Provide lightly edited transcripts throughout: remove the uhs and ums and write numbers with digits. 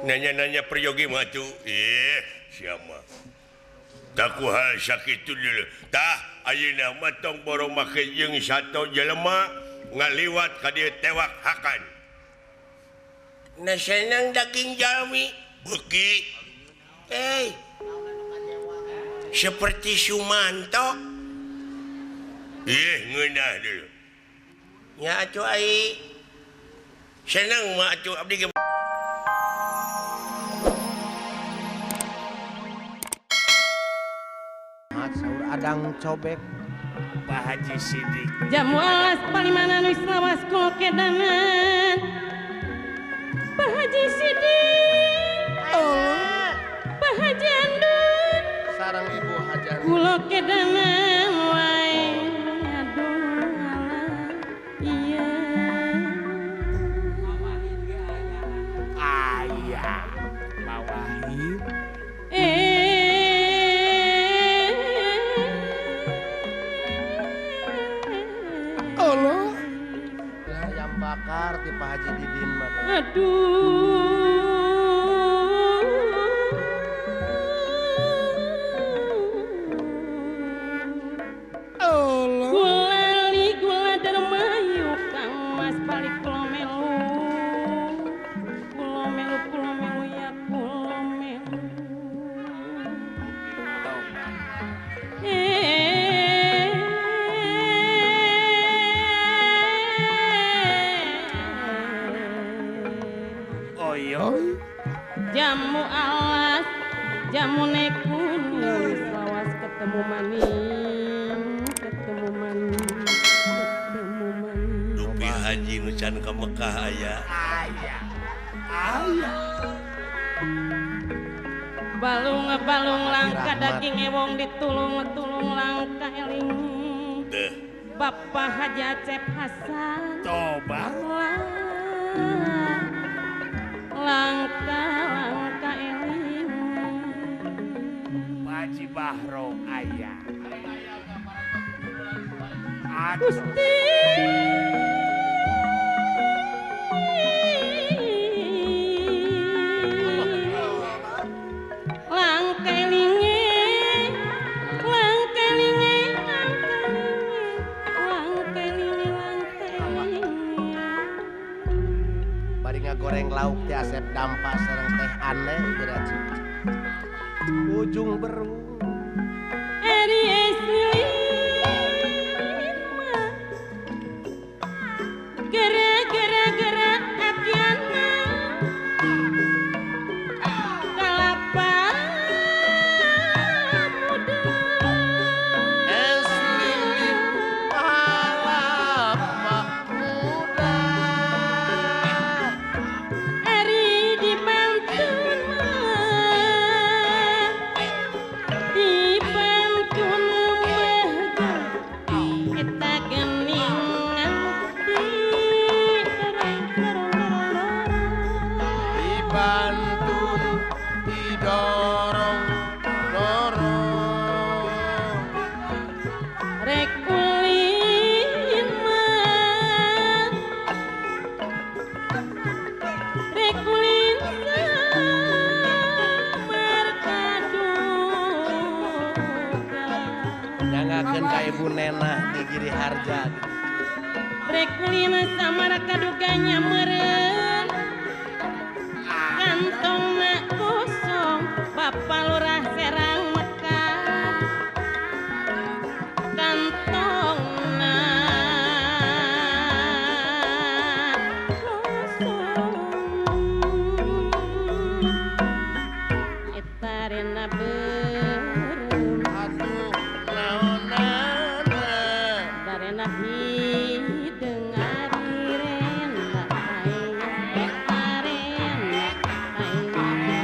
Nanya-nanya peryogi mah tuh. Siapa? Taku hal sakitu dulu. Tah ayeuna mah tong borong make jeung sato jelema ngaliwat ka dieu tewak hakan. Na senang daging jalmi beuki. Seperti Sumanto. Ngeunah dulu. Nya atuh ai. Senang mah atuh abdi ge. Adang cobek Pak Haji Sidik jamu alas palimana nu lawas kulokedanan Pak Haji Sidik oh. Pak Haji Andun sareng Ibu Haji kulokedanan wae aduh alah iya aya Mawahid Allah ayam bakar di Pak Haji Didin mah. Aduh. Allah. Gulali gula dermayu Kang Mas balik kula melu. Kula melu kula melu ya kula melu. Jamu alas, jamu kuning, lawas ketemu maning, ketemu maning, ketemu maning. Dupi haji nu can ka Mekah aya. Aya. Aya. Balung-balung langka daging ewong ditulung-tulung langka eling. Deh. Bapak Haji Acep Hasan. Toba. Langka langka eling. Pak Haji Bahro aya. Gusti. Langka elinge, langka elinge, langka elinge, langka elinge, langka elinge. Bari ngagoreng lauk teh Asep dampa sareng teh aneh geura ujung berung. Eri es gara gara atiana kalapa muda. Es lilin kalapa muda. Eri dibantun mah, dibantun mah eta geningan dibantun didorong dorong rek ulin mah rek ulin samar kaduga nyangakeun ka Ibu Nenah di Giri Harja rek ulin samar kaduganya meureun kantongna kosong Bapak Lurah Serang Mekah kantongna kosong eta rena beureum atuh naonana darena hideung ari rena aing eta rena aing.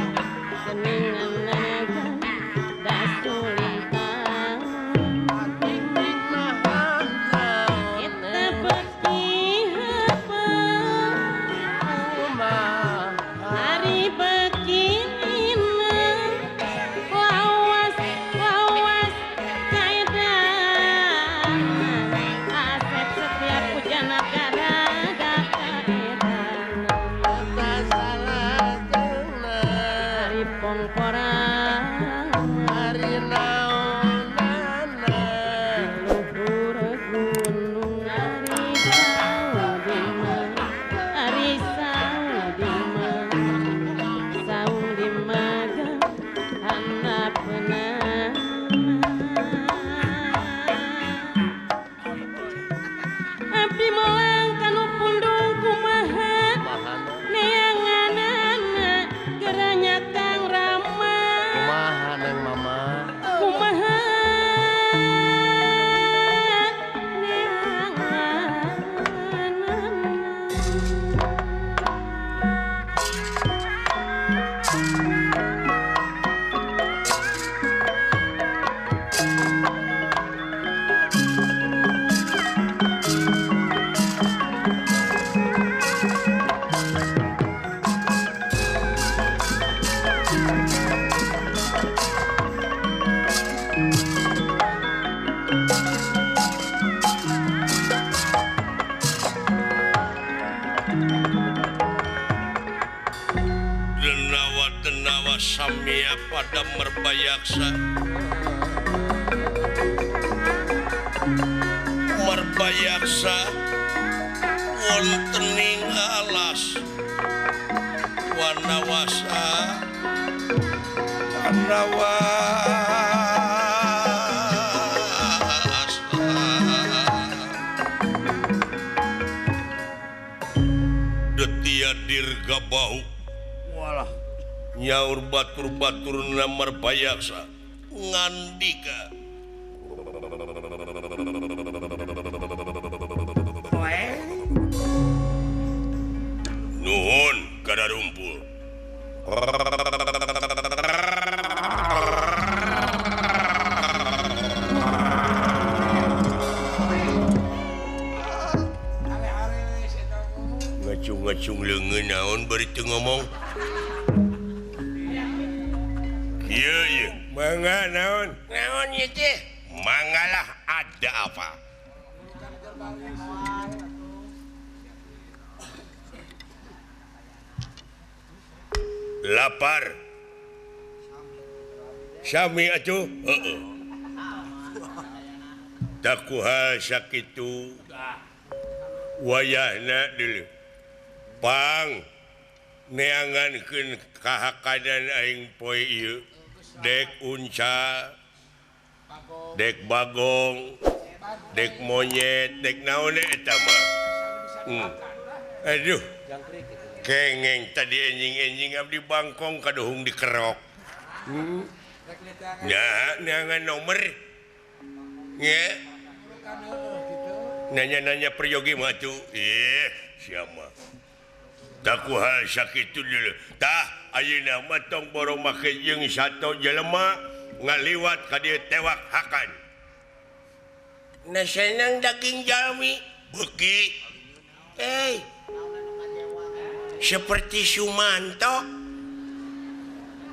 pada Merbayaksa. Merbayaksa wontening alas Wanawasa Wanawasa Detia dirga bahu walah nyaur batur-batur Merbayaksa ngandika nuhun kada rumpul. Ngacung-ngacung leungeun naon bari teu ngomong. Kieu ieu, mangga naon? Naon ieu teh? Manggalah ada apa? Lapar. Sami atuh? Heeh. Takuha sakitu wayahna deuleu. Pang neangankeun kahakanan aing poe ieu. Dek unca, dek bagong, dek monyet, dek naon eta mah. Aduh. Kengeng tadi enjing-enjing abdi bangkong kaduhung dikerok. Nah, neangan nomor. Nge. Nanya-nanya peryogi mah tuh. Ih, siapa? Takuha sakitu deuleu. Tah, ayeuna mah tong borong make jeung sato jelema ngaliwat ka dieu tewak hakan. Na senang daging jalmi beuki. Seperti Sumanto.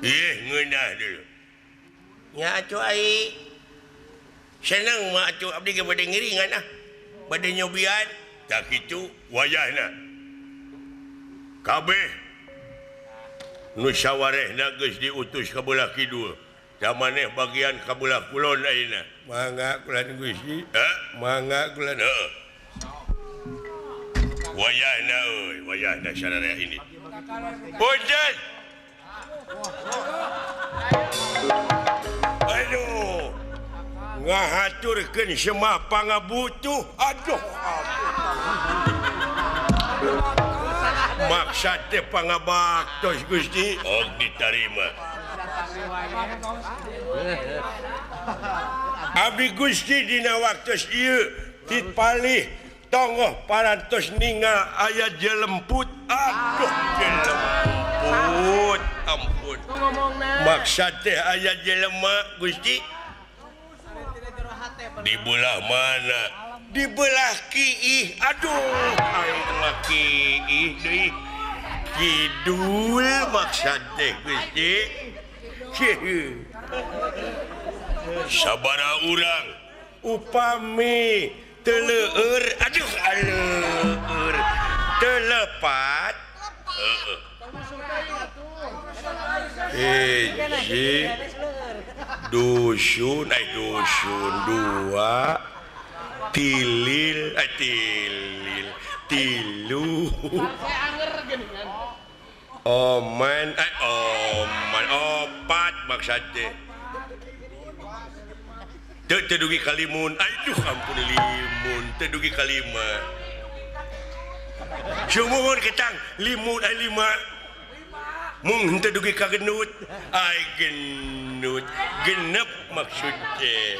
Ih, ngeunah deuleu. Nya atuh ai senang mah atuh abdi ge bade ngiringan ah. Bade nyobian. Tah kitu wayahna. Kabeh nu sawarehna geus diutus ka belah kidul. Da maneh bagian ka belah kulon ayeuna. Mangga kulan Gusti. Heh, mangga kulan heuh. Wayahna euy, wayahna sararea ini. Punten. Aduh. Ngahaturkeun semah pangabutuh. Aduh. Maksad teh pangabaktos Gusti. Oh, ditarima. Abdi Gusti dina waktos ieu tipalih tonggoh parantos ningal aya jelemput. Aduh, jelemput. Ampun. Maksad teh aya jelema Gusti. Di belah mana? Di belah kiih. Aduh, aing mah kiih deui. Kidul maksad teh Gusti. Sabaraha urang upami teu leueur, aduh aleur teu lepat. Heeh. Hiji dusun, ay dusun dua tilil, ay tilil tilu oman, ay oman opat maksudnya teu dugi kalimun, aduh ampun limun teu dugi kalima sumuhun ketang limun ay lima mung henteu dugi ka genut, ay genut genep maksudnya.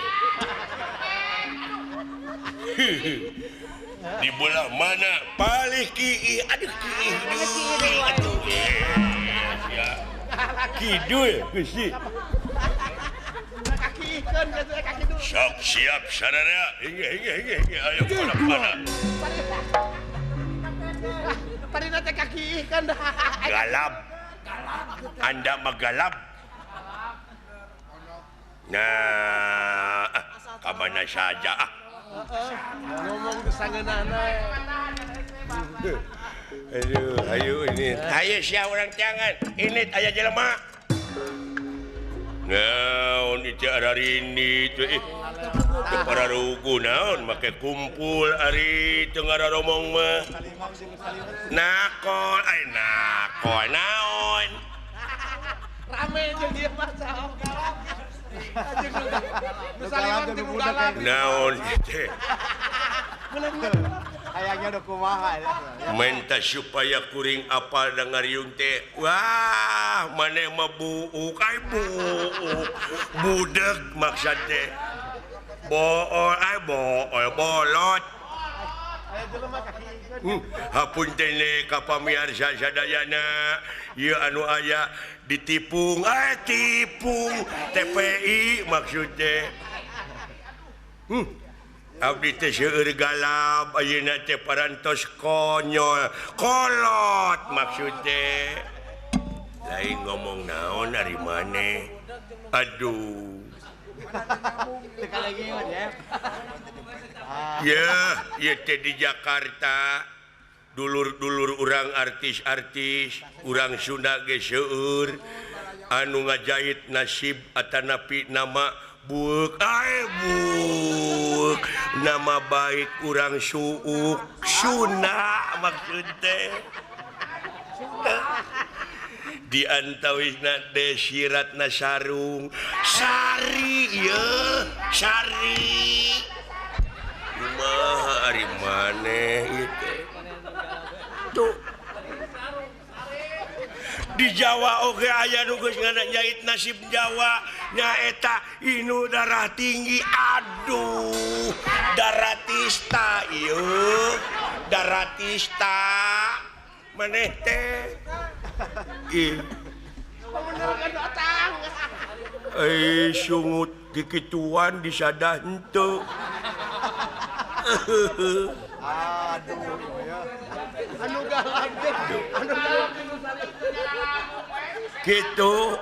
Di belah mana palih kiih, aduh kiih deui atuh. Kidul Gusti. Sok siap sararea. Hingga hingga hingga hingga ayo pada. Parina teh kaki kan. Galap. Anda magalap. Nah, ka mana saja ah. Ngomong kesangeunana. Aduh, ayo ini. Ayo sia urang jangan. Ini aya jelema. Naon ieu ararini teh teu pararugu naon make kumpul ari teu ngararomong mah. Nakol ai nakol naon. Rame jeung ieu mah saom galak. Nu saliwat nu galak. Naon teh. Hayangnya udah kumaha menta supaya kuring apal da ngariung teh. Wah, maneh mah buuk ai buuk. Budeg maksud teh. Bool ai bool bolot. Hapunten ka pamiarsa sadayana ieu anu aya ditipung ai tipung TPI maksud teh. Abdi teh seueur galab ayeuna teh parantos konyol kolot maksud teh. Lain ngomong naon ari maneh. Aduh. Ya, ieu teh di Jakarta dulur-dulur urang artis-artis urang Sunda ge seueur anu ngajahit nasib atanapi nama buuk ai buuk nama baik urang suuk Sunda maksud teh. Di antawisna desiratna sarung sari ieu sari kumaha ari maneh ieu teh. Tuh di Jawa oge aya nu geus ngajahit nasib Jawa nyaeta inu darah tinggi. Aduh daratista ieu daratista maneh teh. Ih eh sungut kikituan disadah henteu. Aduh ya. Anu galak teh, anu galak kitu